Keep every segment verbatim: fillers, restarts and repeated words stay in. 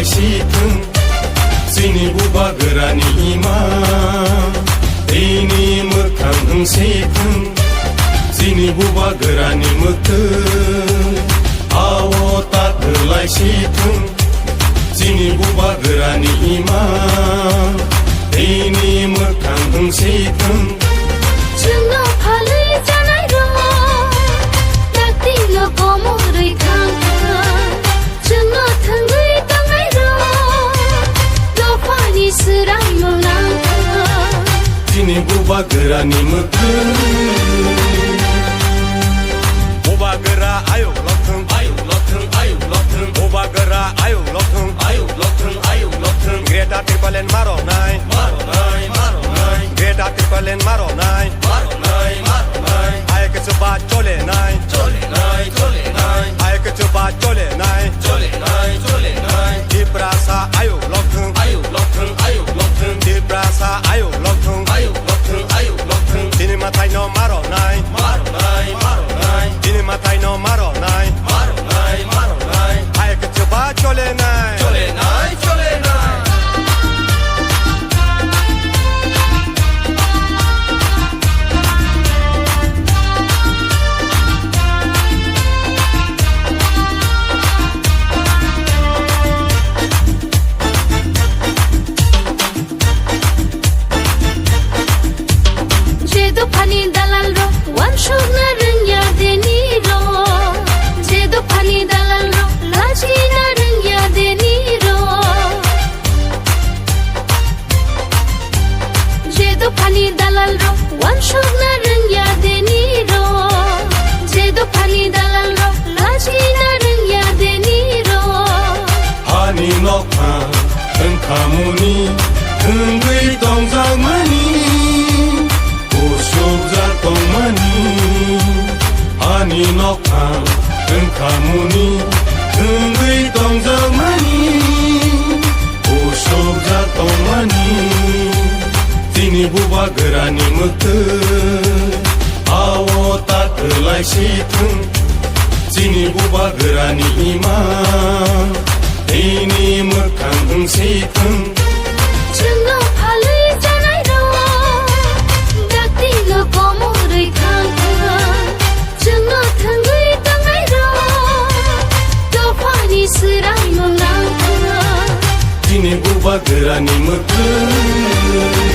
Sithwng, chini bubagrani ima, tini mwkhang wng sithwng, chini bubagrani mwktwng, ao ta kwlai sithwng, chini bubagrani ima, tini mwkhang wng sithwng. Chwngno phalwi chanai rok, dakti no komorwi thang thang. Chwngno thwngwi tongnai rok, dophani swrang no nang thang. Chini bubagrani mwktwng. Bubagra ayuk lokthwng, ayuk lokthwng, ayuk lokthwng. Bubagra ayuk lokthwng, ayuk lokthwng, ayuk lokthwng. Greater Tipraland maronai, maronai, maronai. Greater Tipraland maronai, maronai, maronai. Hai kwchwba cholenai, cholenai, cholenai. Hai kwchwba cholenai, cholenai, cholenai. Tiprasa ayuk lokthwng, ayuk lokthwng, ayuk lokthwng. Tiprasa ayuk lokthwng, ayuk lokthwng, ayuk lokthwng. Chini mwtai no maronai, maronai, maronai. Chini mwtai no maronai, maronai, maronai. Hai kwchwba cholenai, cholenai, cholenai. Je dophani dalal rok, wansukna rwngya deni rok. Je dophani dalal rok, lachina rwngya deni rok. Je dophani dalal rok, wansukna rwngya deni rok. Je dophani dalal rok, lachina rwngya deni rok. Hani nokha wngkhamuni, wngwi tongjakmani, usukjak tongmani. Ani nokha wngkhamuni, wngwi tongjakmani, usukjak tongmani, chini bubagrani mwktwng, ao ta kwlai sithwng, chini bubagrani ima, tini mwkhang wng sithwng. Chwngno phalwi chanai rok, dakti no komorwi thang thang. Chwngno thwngwi tongnai rok, dophani swrang no nang thang. Chini bubagrani mwktwng.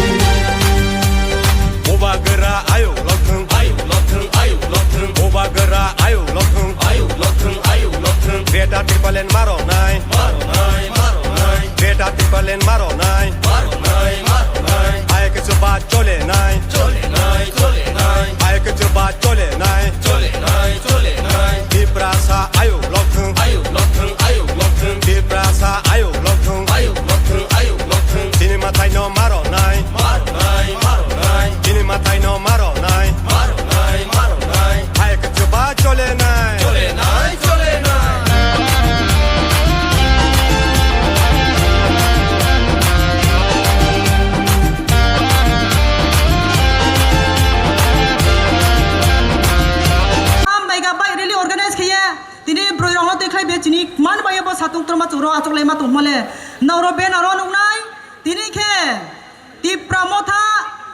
Bubagra ayuk lokthwng, ayuk lokthwng, ayuk lokthwng. Bubagra ayuk lokthwng, ayuk lokthwng, ayuk lokthwng. Greater Tipraland maronai, maronai, maronai. Greater Tipraland maronai, maronai, maronai. Hai kwchwba cholenai, cholenai, cholenai. Hai kwchwba cholenai, cholenai, cholenai. Tiprasa ayuk lokthwng, ayuk lokthwng, ayuk lokthwng. Tiprasa ayuk lokthwng, ayuk lokthwng, ayuk lokthwng. Chini mwtai no maronai, maronai, maronai. Chini mwtai no maronai, maronai, maronai. Hai kwchwba cholenai, cholenai, cholenai. Hambai ga bai rally organize khaiye, tini broi rokno twi khlai be chini man bai bo satung torma chwngno achuk lai ma tong hwnmale. Noro banner o nuknai, tini khe Tipra Motha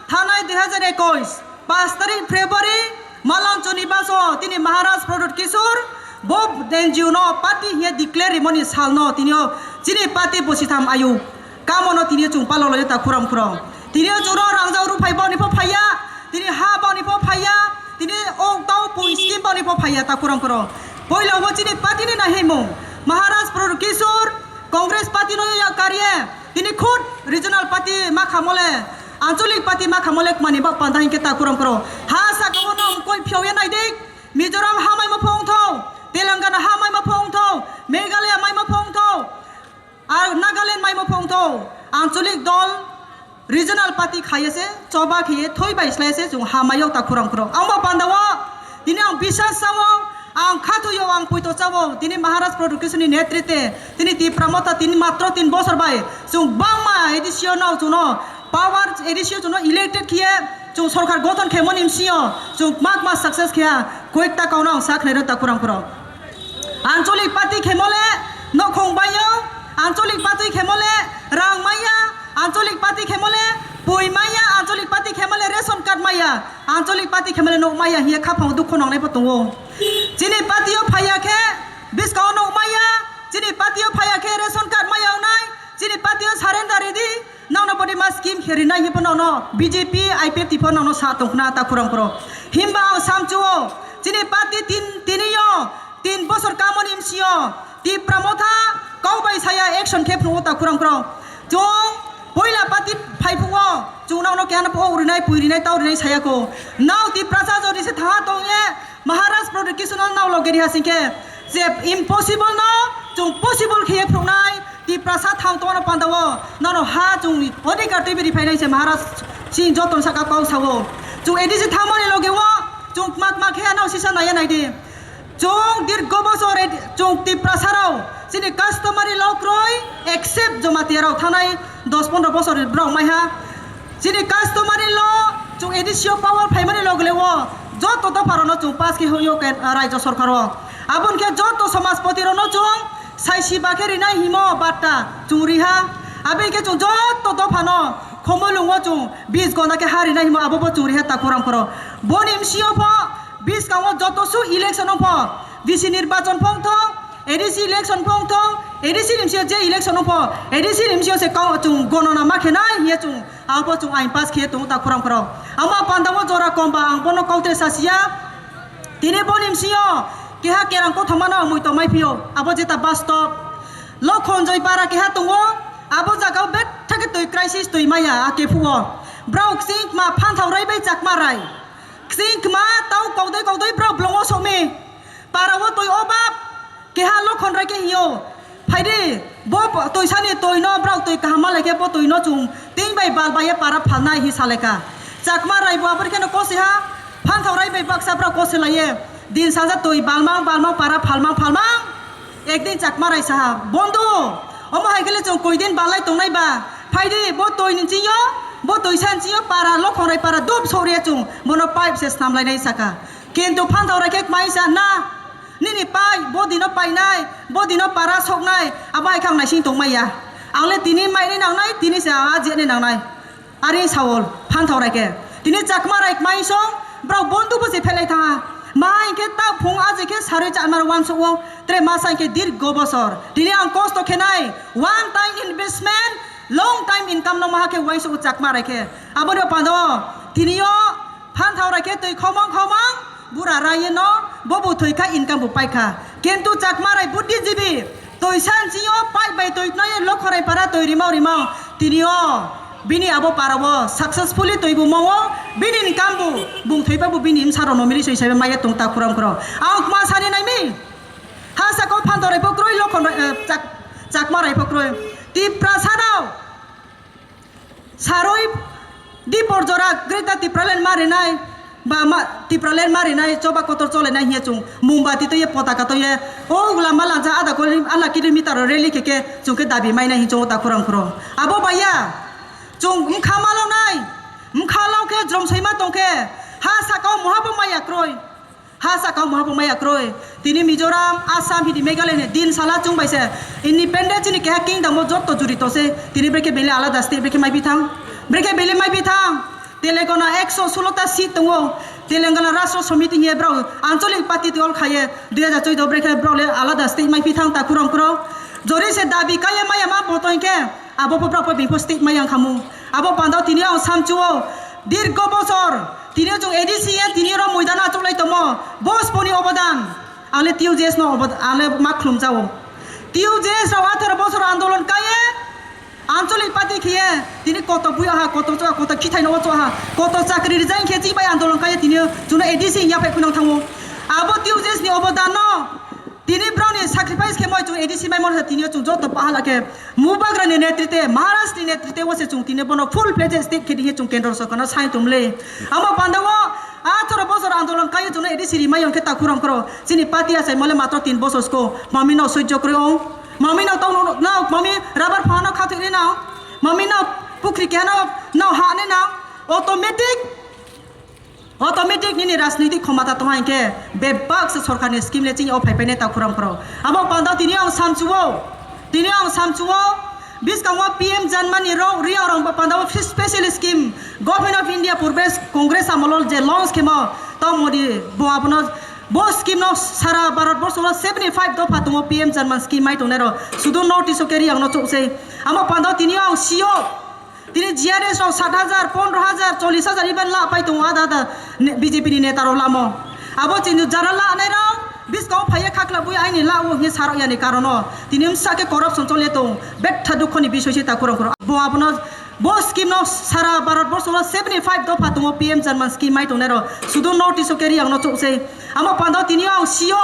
thanai dui hazar ekwis, paanch tarik February, Malanchoni baso tini Maharaj Pradyut Kishore bo N G O no party hiya declare rimoni salno tinio chini party bositham ayu. Kamono tini chwng palolo ta khurang khurang. Tini chwngno rangjak rw phai boni pho phaiya, tini ha boni pho phaiya, tini o tau pui scheme boni pho phaiya ta khurang khurang. Poila o chini party ni nahimung Maharaj Pradyut Kishore Congress party no ya kariye, tini khud regional party ma khamole, anchalik party ma khamole mani bak panda hinkhe ta khurang khurang. Ha saka o no koi phiyok ya nai dik, Mizoram ha mai ma phong thau, Telangana ha mai ma phong thau, Meghalaya mai ma phong thau. Ar Nagaland maimo phongtho, anchalik dol, regional party khaiye se, choba khiye, thoi bai slai se, chwng hamai yok ta khurang khurang. Ang bo panda o, tini ang bisas sao, ang khatho yo, ang poito chao, tini Maharaj Pradyut Kishore ni netrite, tini Tipra Motha tini matro tin bosor bai, chwng bangma A D C o no, chwngno power A D C o chwngno elected khiye, chwng sorkar gothon khe moni msio, chwng mak ma success khiya, koyekta kauna ang sa khnai rw ta khurang khurang. Anchalik party khemole nokhong baio, anchalik party khemole rang maya, ancholik party khemole pui maya, ancholik party khemole ration card maya, ancholik party khemole nok maya hiye khapang dukho nangnai bo tongo. Chini party o phaya khe biskang o nok maya, chini party o phaya khe ration card maya onai, chini party o surrender ridi, nono body ma scheme khe rinai hibo nono B J P, I P F T pho nono sa tongkhna ta khurang khoro. Himba ang samchuo, chini party tin, tini yo Tin bosor kamoni M C O, Tipra Motha, kau bai saya action khe phungo ta khurang khurang. Chwng poila party phai phungo, chwng nokno keha no po rinai, pui rinai, tau rinai saya ko. Nau Tiprasa jodi se tha tong ye, Maharaj product kisu no nau loge ri hasing khe, je impossible no, chwng possible khe ye phungnai, Tiprasa thang tongno pandao, nono ha chwng odhikar twi biri phainai se Maharaj sing joton saka kau sao. Chwng A D C thangmani loge o, chwng kma kma khe nau sisa naya nai di. Chwng dirgo bosor ed-, chwng Tiprasa rao chini customary law kroi accept Jamatia rao thanai dos pondro bosor ni borok mai ha. Chini customary law chwng A D C o power phaimani loge o joto dopha rokno chwng pass khe hoyo ke, ah, Rajya Sarkar o. Aboni khe joto Samajpati rokno chwng saisi ba khe rinai himo batta chwng ri ha. Aboni khe chwng joto dopha no Khumulwng o chwng bis gonda khe ha rinai himo abo bo chwng ri ha ta khurang khoro. Boni M C O pho Biskango joto su election wngpho, V C nirbachon pho wngthong, A D C election pho wngthong, A D C ni bisi je election wngpho, A D C ni bisi se kau chwng gonona ma khenai hiye chwng abo chwng ain pass khiye tongo ta khorang khorok. Ama panda o jora komba ang bono kaute sasiya. Tini boni bisi o keha kerang kothoma no mui tongmai phio, abo jeta bastob. Lokhon Joy para keha tongo, abo jaga o betha khe twi crisis twi maya a kephu o. Brao ksing ma phanthao rai bai chakma rai. Ksing kma tau kaudai kaudai brao blongo sokmi. Para o twi o bap keha lokhon rai khe hio. Phaidi bo twisani twi no brao twi kaham malai khe bo twi no chwng ting bai bal bai para phalnai hi salai kha. Chakma rai bo aboni kheno kose ha. Phanthao rai bai baksa brao kose lai ye. Din saja twi balmang balmang para phalmang phalmang. Ekdin chakma rai saha, "Bondhu, omo hai khe le chwng koi din balai tongnai ba? Phaidi bo twi ni chingyo, bo twi san chingyo para lokhon rai para dup sori ya chwng bono pipe se snam lai nai," saka. Kintu phanthao rai khe kmai sa, "Na, nini pai, bo dino painai, bo dino para soknai, abo hai khe ang naising tongmai ya. Ang le tini mai ni nangnai, tini se ang a je ni nangnai." Ari sao phanthao rai khe. Tini chakma rai kmai song, brao bondhu bo se phelai thang ha. Ma hing khe ta phung a je khe sarui chakma rai wansuk o, tre ma sa hing khe dirgo bosor. Tini ang kosto khe nai, one time investment, long time income no ma ha khe wansuk o chakma rai khe. Aboni pando, tini o phanthao rai khe twi khomong khomong, bura rai no, bo bo thwi kha income bo pai kha. Kintu chakma rai buddhijibi, twi san chio pai bai twi nai lokhorai para twi rimao rimao. Tini o bini abo para o successfully twi bo mongo, bini income bo bung thwi pa bo bini imsa rok no mili soi sai maya tong ta khorang khorang. Ang kma sani nai mi. Ha saka o phanthao rai pho kroi lokhon rai, eh, chak-, chakma rai pho kroi. Tiprasa rao. Saroi Dipor jora Greater Tipraland ma rinai, ba ma, Tipraland ma rinai, choba kotor chole nai hiya chwng, mombati to ye, potaka to ye, o lama langsa ada kilo, ada kilometer rally khe khe chwng khe dabi mai nai hinwi chwng ta khorang khorang. Abo baya, chwng mkha malo nai, mkha lo khe jrom soima tong khe, ha saka o muha bo maya kroi. Ha saka o muha bo maya kroi. Tini Mizoram, Assam, hidi Meghalaya ni din sala chwng bai se independent chini keha kingdom o jotto juri to se. Tini brekhe bele alada state brekhe mai bithang. Brekhe bele mai bithang. Telangana ekso sulo ta seat tongo. Telangana Rashtra Samiti hiye brao anchalik party dol khaye. Dui hajar choudo brekhe brao le alada state mai bithang ta khurang khurang. Jori se dabi kaiye maya ma boto hinkhe. Abo pho brao pho bini pho state mai yang khamu. Abo panda o tini ang samchuo dirgo bosor tini o chwng A D C ya tini oro moidano achuk lai tongmo. Bos boni obodan ang le T U J S no obod-, ang le ma khlum jao. T U J S rao atharo bosor andolon kaiye anchalik party khiye tini koto bui aha, koto chwa, koto khithai no chwa ha, koto chakri rijai khe chini bai andolon kaiye tini o chwngno A D C ya phai khunang thango. Abo T U J S ni obodan no Tini brao ni sacrifice khe moi chwng A D C mai mano tini o chwng joto pahala khe Mubagra ni netrite, Maharaj ni netrite o se chwng tini bono full fledged state khe dihe chwng kendro sorkar no sai tum le. Amo panda o atharo bosor andolon kaiyo chwngno A D C ri mai yong khe ta khurang khoro chini party achai mole matro tin bosor sko mami no sojjo kre o. Mami no tong no, no, mami rubber pha no khathwi ni no. Mami no pukri khe no, no ha ni no. Automatic Automatic nini rajnitik khomata tongha hinkhe bebak se sorkarni scheme le chini o phai painai ta khurang khurang. Abo panda tini ang samchuo, tini ang samchuo, Bwskango P M Janmani rok riya rok ba pandao special scheme Government of India purbe Congress amolo je launch khemo tong Modi bo abono bo scheme no sara Bharat borso o seventy five dopha tongo P M Janman scheme mai tongnai rok sudu North East o khe riya no chuk se amo pandao tini ang sio tini G R S rok sat hajar, pondro hajar, chollish hajar iben la pai tongo ada ada ne-, B J P ni neta rok lamo. Abo chini jara la anai rok bwskango phaiya khakla bui aini la o hinwi sarok yani karono. Tini msa khe corruption chole tong. Betha dukho ni bisoi se ta kurang kurang. Bo abono bo scheme no sara Bharat borso o seventy five dopha tongo P M Janman scheme mai tongnai rok. Sudu North East o khe riya no chuk se. Amo pandao tini ang sio.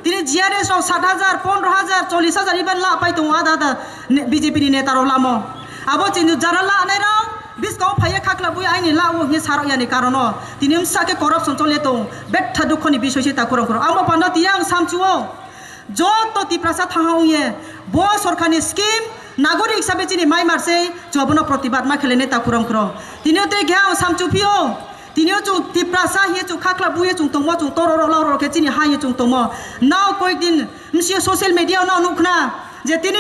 Tini G R S rok sat hajar, pondro hajar, chollish hajar iben la pai tongo ada ada ne-, B J P ni neta rok lamo. Abo chini jara la anai rok bwskango phaiya khakla bui aini la o hinwi sarok yani karono. Tini msa khe corruption chole tong. Betha dukho ni bisoi se ta kurang kurang. Amo pandao tini ang samchuo. Joto Tiprasa thangha ongye bo sorkar ni scheme nagorik hisabe chini mai marsei chobono protibad ma khele neta kurang kurang. Tini o tei khe ang samchu phio. Tini o chwng Tiprasa hiye chwng khakla buye chwng tongmo chwng toro rok loro khe chini ha hiye chwng tongmo. Nao koik din msio social media o nao nukna je tini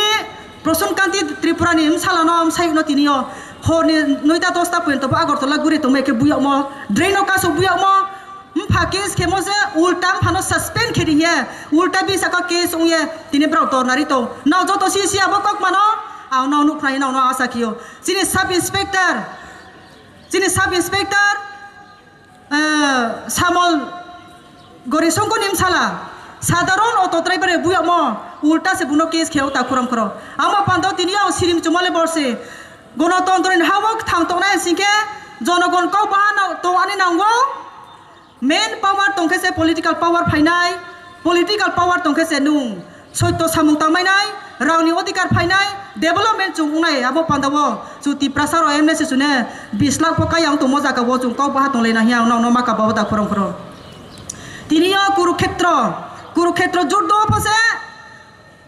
Prasun Kanti Tripura ni msala no msayuk no tini o hor ni noita dosta porjonto bo Agartala guri tongmo khe buyokmo drain o kasu buyokmo mpha case khemo se ulta mphano suspend khe di hiye ulta bisa ko case ongye tini borok dorna ri tong. Nao joto si si abo kok mano ang nao nukna nao no asa khio. Chini sub inspector Chini sub inspector, eh, Samol Gorisongko ni msala, sadharon auto driver buyamo ulta se buno case kheo ta kuram khoro. Amo pando tini ang sirim chumale borsi. Gonotontro ni hawok thang tongnai singke jonogon kok bahan tong ani nango. Main power tongkhe se political power phainai, political power tongkhe se nung soitto samung tangmainai, rokni odhikar phainai, development chwng wngnai. Abo pandao chwng Tiprasa rok M N C chwng ne bis lakh pho kaya wng tongmo jaga o chwng kok baha tonglaina hiya wng nokno ma kabao da khorang khorang. Tini o Kurukhetro, Kurukhetro juddo pho se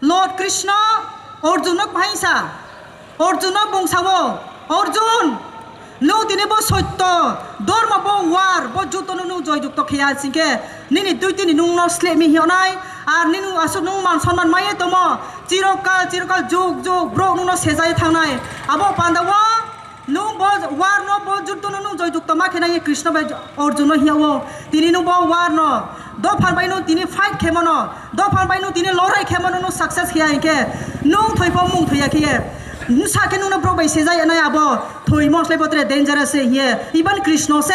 Lord Krishna Arjunno bahai sa, Arjunno bung sao, "Arjun, nwng tini bo soitto, dormo bo war, bo juddo no nwng joy jukto khiya singkhe, nini dui tini nwng no slemi hionai, ar nini aswk nwng man sonman maiye tomo, chirokal, chirokal, jug, jug, bro nwng no sejai thangnai." Abo pandao Nwng bo war no bo juddo no nwng joy jukto ma khe nai Krishna bai Arjun no hiya o. Tini nwng bo war no dophan bai nwng tini fight khe mano, dophan bai nwng tini lorai khe mano nwng success khiya hinkhe nwng thoi pho mung thoi ya khiye. Nwng sa khe nwng no borok bai sejai nai abo thoi mosle botre dangerous se hiye. Even Krishna se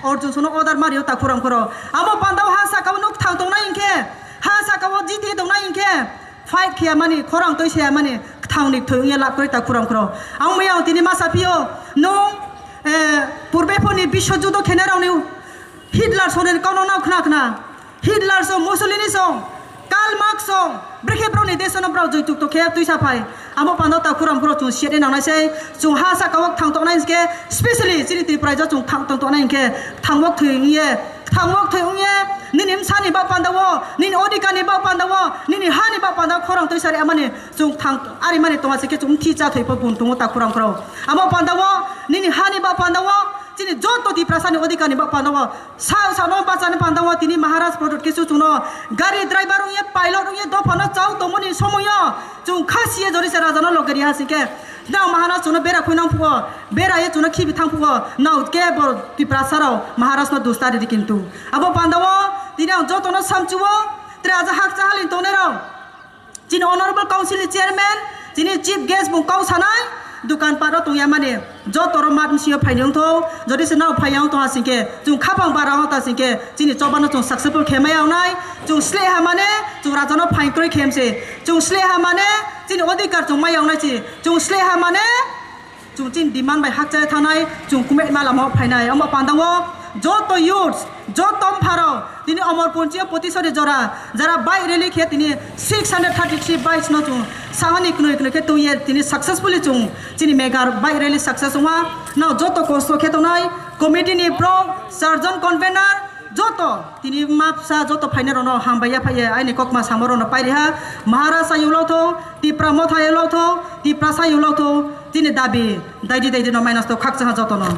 Arjun sono order mario ta khurang khoro. Amo pandao ha saka o nwng thang tong nai hinkhe, ha saka o jiti tong nai hinkhe. Fight khiya mani, khorang twi saya mani, kthang ni thwi wngya lab kori ta khurang khurang. Ang maya ang tini masa phio, nwng, eh, purbe phoni biswa judo khena rokni Hitler songni kokno nang khna khna. Hitler song, Mussolini song, Karl Marx song, brekhe borokni desono borok joy tuktok khe twi sa phai. Amo pando ta khurang khurang chwng siyatwi nangnai sei, chwng ha saka o thang toknai hinkhe, specially chini Tripura o chwng thang tong toknai hinkhe, thangwk thwi wngye, Thangwk thwi wngye, nini bwsani bak pandao, nini odhikar ni bak pandao, nini hani bak pandao khorang twi sari amani chwng thang ari mani tongma se khe chwng thi cha thwi pho bun tongo ta khorang khorang. Amo pandao, nini hani bak pandao, chini joto Tiprasa ni odhikar ni bak pandao, sa sa no bachani pandao, tini Maharaj product kisu chwngno gari driver wngye, pilot wngye, dophano chao tongmani somoyo chwng kha siye jori se raja no logeri ha singkhe. Nang Maharaj chwngno bera khui nang phuo, bera ye chwngno khibi thang phuo, nang kebo Tiprasa rok Maharaj no dusta ridi kintu. Abo pandao tini ang jotono samchuo, tere aja hakcha halin tongnai rok. Chini Honorable Council ni Chairman, chini Chief Guest bung kau sanai, dukan paro tongya mani, joto rok mat msio phaini wngtho, jodi se nao phaiya wngtho hasingkhe, chwng khapang bara wngtho hasingkhe, chini choba no chwng successful khe maya wngnai, chwng sle ha mane, chwng raja no phain kroi khe mse, chwng sle ha mane, chini odhikar chwng maya wngnai chi, chwng sle ha mane, Chwng chini demand bai hakchai thangnai, chwng kumui malamo phainai. Omo pandao joto youths, joto mpharok, tini Omorpur chini Potisori jora, jara bike rally khe tini six hundred thirty three bikes no chwng sahani kwnwi kwnwi khe twiwi tini successfully chwng chini mega bike rally success wngma. No joto kosto khe tongnai, committee ni borok, sergeant convener, Joto tini mapsa joto phainai rokno hambai ya phaiya aini kokma samo rokno pairiha. Maharaj ayulo tho, Tipra motha ayulo tho, Tiprasa ayulo tho, chini dabi daidi daidi no mainos to khakchangha jotono.